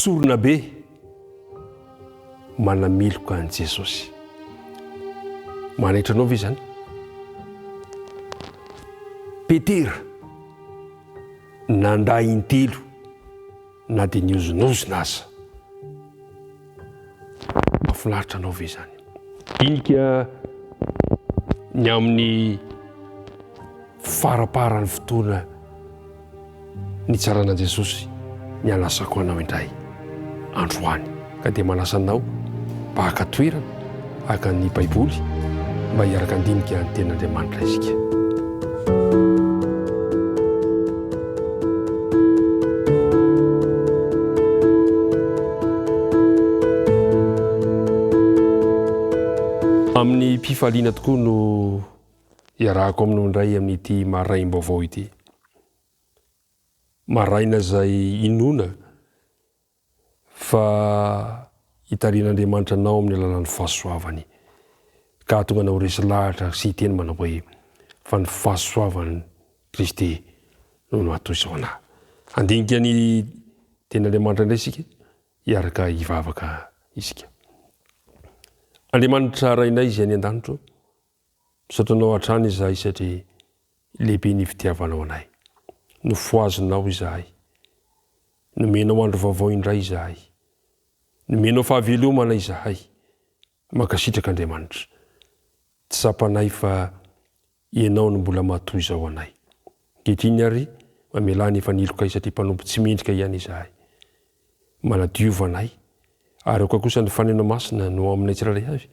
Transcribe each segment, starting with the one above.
Mpisorona be manameloka an'i Jesosy. Manaitra anao ve izany? Petera nandà intelo na dia nihozonozona aza. Mahafinaritra anao ve izany? Dinika ny amin'ny faramparan'ny fotoana nitsarana an'i Jesosy ny hanasako anao indray androany. Ka dia manasa anao mba haka toerana, haka ny Baiboly mba hiaraka handinika ny Tenin'Andriamanitra isika. Amin'ny mpifaliana tokoa no iarahako aminao indray amin'ity maraim-baovao ity. Maraina izay inoana fa hitarihan'Andriamanitra anao amin'ny alalan'ny fahasoavany, ka hahatonga anao ho resy lahatra sy hiteny manao hoe, Fa ny fahasoavan'i Kristy no nahatoy izao anah. Handinika ny Tenin'Andriamanitra indray isika, hiaraka hivavaka isika. Andriamanitra Rainay izay any an-danitra ô, misaotra Anao hatrany izahay satria lehibe ny fitiavanao anay. Nofohazinao izahay. Nomenao andro vaovao indray izahay. Nomenao fahavelomana izahay. Mankasitraka Andriamanitra. Tsapanay fa Ianao no mbola matoa izao anay. Ankehitriny ary, mamelà ny efa nilokay satria mpanompo tsy mendrika ihany izahay. Manadiova anay, ary aoka kosa ny Fanahinao Masina no ao aminay tsirairay avy,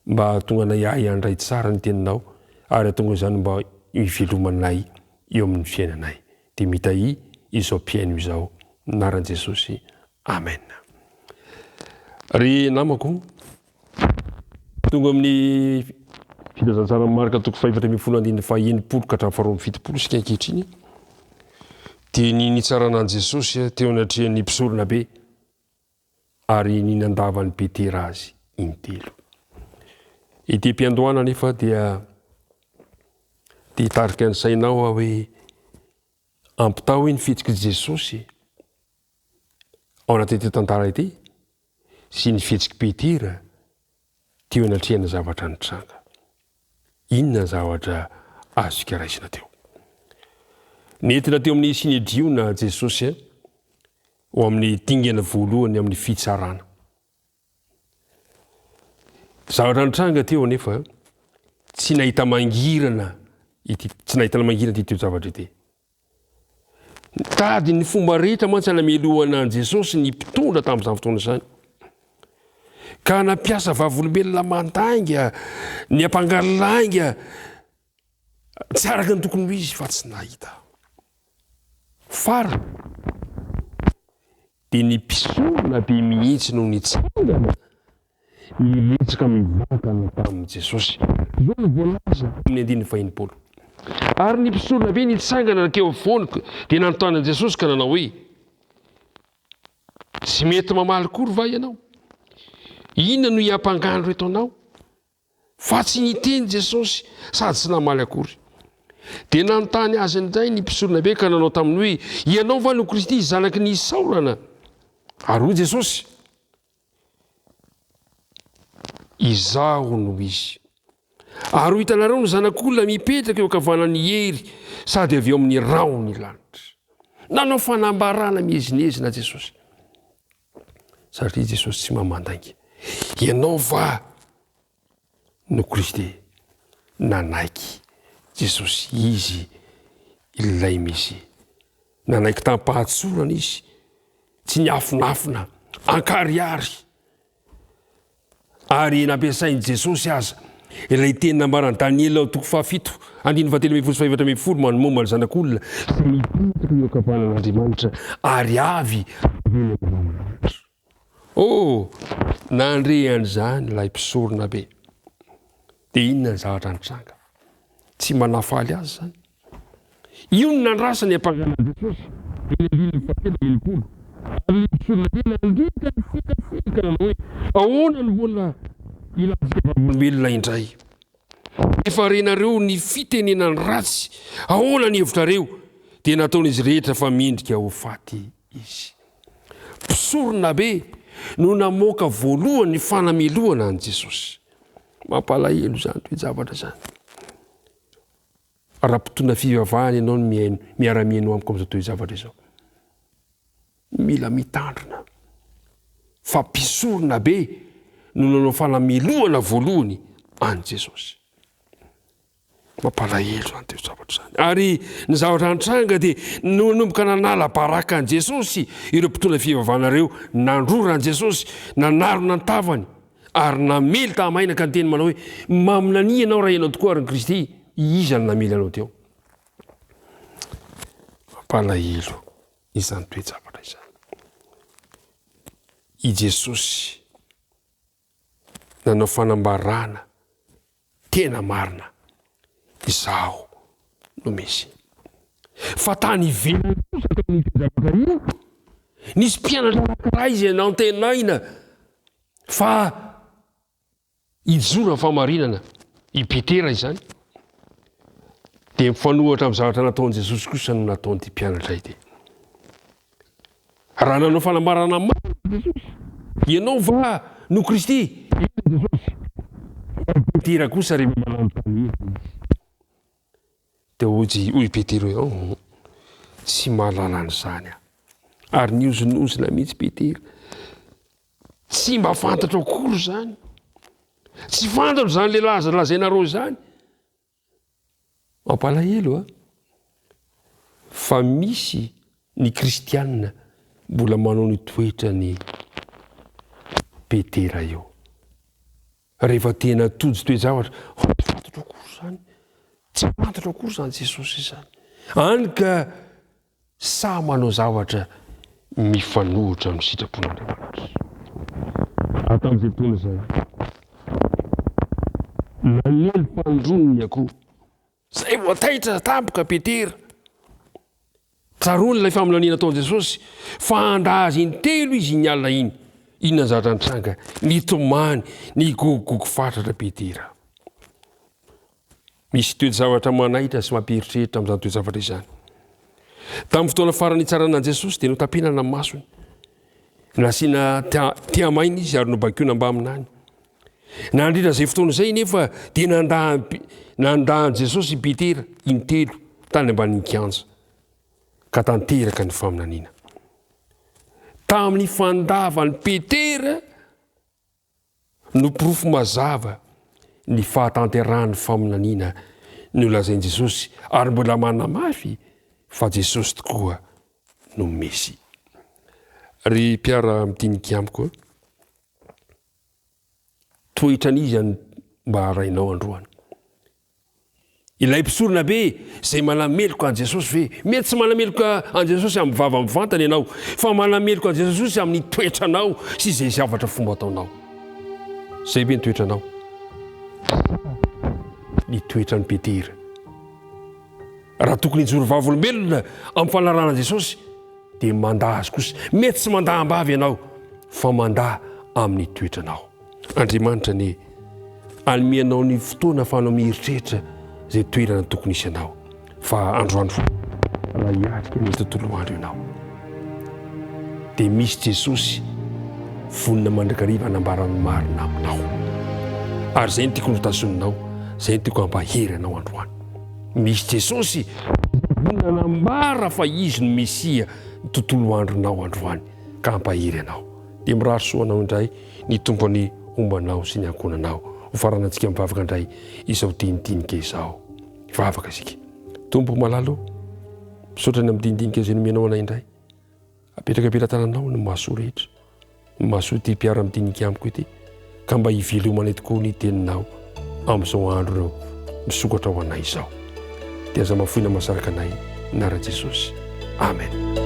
mba hahatonga anay hahay handray tsara ny Teninao, ary hahatonga izany mba hivelomanay eo amin'ny fiainanay. Dia mitahia izao mpihaino izao. Anaran'i Jesosy. Amen. Ry namako, tonga amin'ny filazantsaran'i Marka toko fahefatra ambin'ny folo andininy faha-enimpolo ka hatramin'ny faharoa amby fitopolo isika ankehitriny, dia ny nitsarana an'i Jesosy teo anatrehan'ny mpisorona be ary ny nandavan'i Petera azy intelo. Ety am-piandohana anefa dia te hitarika ny sainao aho hoe ampitao hoe ny fihetsik'i Jesosy ao anatin'ity tantara ity sy ny fihetsik'i Petera teo anatrehan'ny zavatra nitranga. Inona ny zavatra azontsika raisina teo? Nentina teo amin'ny Synedriona Jesosy ho amin'ny dingana voalohany amin'ny fitsarana. Zavatra nitranga teo anefa, tsy nahita mangirana ity, tsy nahitana mangirana ity toe-javatra ity. Nitady ny fomba rehetra mantsy hanamelohana an'i Jesosy ny mpitondra tamin'izany fotoana izany. Ka nampiasa vavolombelona mandainga, niampanga lainga, tsy araka ny tokony ho izy fa tsy nahita. Farany, dia ny mpisorona be mihitsy no nitsangana niresaka mivantana tamin'i Jesosy. Izao no voalaza amin'ny andininy faha-enimpolo, Ary ny mpisorona be nitsangana nankeo afovoany dia nanontany an'i Jesosy ka nanao hoe, Tsy mety mamaly akory va ianao? Inona no hiampangan'ireto anao? Fa tsy niteny Jesosy sady tsy namaly akory. Dia nanontany azy indray ny mpisoronabe ka nanao taminy hoe, Ianao va no Kristy, Zanaky ny isaorana? Ary hoy Jesosy, Izaho no Izy. Ary ho hitanareo ny Zanak'olona mipetraka eo ankavanan'ny hery sady avy eo amin'ny rahon'ny lanitra. Nanao fanambarana miezinezina Jesosy. Satria Jesosy tsy maha mandainga. Ianao va no Kristy? Nanaiky Jesosy Izy ilay Mesia. Nanaiky tamim-pahatsorana Izy, tsy niafonafona, ankarihary. Ary nampiasain'i Jesosy aza ilay teny nambaran'i Daniela ao toko fahafito, andininy fahatelo ambin'ny folo sy fahefatra ambin'ny folo, ny momba ny Zanak'olona izay mipetraka eo ankavanan'Andriamanitra ary avy avy eny amin'ny lanitra. Oh, nandre an'izany ilay mpisorona be. Dia inona ny zavatra nitranga? Tsy mba nahafaly azy izany. Io no nandrasany hampangana an'i Jesosy, eny andininy fahatelo ambin'ny folo. Ary ny mpisoronabe nandritra ny fikafika ka nanao hoe, Ahoana no mbola ilantsika vavolombelona indray? Efa renareo ny fitenenany ratsy, ahoana ny hevitrareo? Dia nataon'izy rehetra fa mendrika ho faty izy. Mpisoronabe no namoaka voalohany ny fanamelohana an'i Jesosy. Mampalahelo izany toe-javatra izany. Raha mpitondra fivavahana ianao no mihaino, miara-mihaino amiko amin'izao toe-javatra izao. Mila mitandrina fa mpisorona be no nanao fanamelohana voalohany an'i Jesosy. Mampalahelo izany toe-javatra izany. Ary ny zavatra nitranga dia nanomboka nanala baraka an'i Jesosy ireo mpitondra fivavahana ireo, nandrora an'i Jesosy, nanarona ny tavany, ary namely tahamaina ka niteny manao hoe, Maminania ianao raha ianao tokoa ary ny Kristy, iza no namely anao teo? Mampalahelo izany toe-javatra izany. I Jesosy nanao fanambarana tena marina, Izaho no Mesia. Fa tany ivelany kosa tamin'io toe-javatra io, nisy mpianatra anankiray izay nantenaina fa Hijoro amin'ny fahamarinana i Petera izany, dia mifanohitra amin'ny zavatra nataon'i Jesosy kosa no nataon'ity mpianatra ity. Raha nanao fanambarana marina Jesosy, Ianao va no Kristy? Eny Jesosy. Fa i Petera kosa rehefa manontany hevitra izy, dia hoy hoy i Petera hoe, Oh, tsy mahalala an'izany aho. Ary nihozonozona mihitsy Petera. Tsy mba fantatro akory izany. Tsy fantatro izany lehilahy lazainareo izany. Mampalahelo a! Fa misy ny kristianina mbola manao ny toetran'i Petera io. Rehefa tena tojo toe-javatra, oh, tsy fantatro akory izany. Tsy fantatro akory izany Jesosy izany. Any ka Sahy manao zavatra mifanohitra amin'ny sitrapon'Andriamanitra. Ary tamin'izay fotoana izay, nanely fanindroany ny akoho. Izay vao taitra tampoka Petera. Tsaroany ilay faminaniana nataon'i Jesosy fa handà azy intelo izy iny alina iny. Inona ny zavatra nitranga? Nitomany, nigogogogo fatratra Petera. Misy toe-javatra manaitra sy mampieritreritra amin'izany toe-javatra izany. Tamin'ny fotoana farany nitsarana an'i Jesosy dia notapenana ny masony. Nasiana tehamaina izy ary nobaikoina mba haminany. Nandritra izay fotoana izay nefa dia nandà nandà an'i Jesosy i Petera intelo tany ambanin'ny kianja ka tanteraka ny faminaniana. Tamin'ny fandavan'i Petera no porofo mazava ny fahatanterahan'ny faminaniana nolazain'i Jesosy ary mbola manamafy fa Jesosy tokoa no Mesia. Ry mpiara-midinika amiko, toetran'iza no mba harahinao androany? Ilay mpisorona be izay manameloka an'i Jesosy ve? Mety tsy manameloka an'i Jesosy amin'ny vava mivantana ianao, fa manameloka an'i Jesosy amin'ny toetranao sy izay zavatra fomba ataonao. Izay ve ny toetranao? Ny toetran'i Petera. Raha tokony hijoro vavolombelona amin'ny fanarahana an'i Jesosy, dia mandà azy kosa. Mety tsy mandà am-bava ianao, fa mandà amin'ny toetranao. Andriamanitra anie hanome anao ny fotoana ahafahanao mieritreritra izay toerana tokony hisy anao fa androany raha hiatrika ny tontolo andro ianao dia misy Jesosy vonona mandrakariva hanambara ny marina aminao ary izay no tiako notazoninao izay no tiako hampahery anao androany misy Jesosy vonona hanambara fa izy no Mesia ny tontolo andronao androany ka hampahery anao dia mirary soa anao indray Ny Tompo anie homba anao sy ny ankohonanao. Ho faranantsika mivavaka indray izao dinidinika izao. Hivavaka isika. Tompo malala ô, misaotra ny amin'ny dinidinika izay nomenao anay indray. Apetraka am-pelatananao ny mahasoa rehetra. Ny mahasoa ity mpiara-midinika amiko ity, ka mba hivelomanay tokoa ny teninao amin'izao andro ireo misokatra ho anay izao. Dia aza mafoina masaraka anay, anaran'i Jesosy. Amen.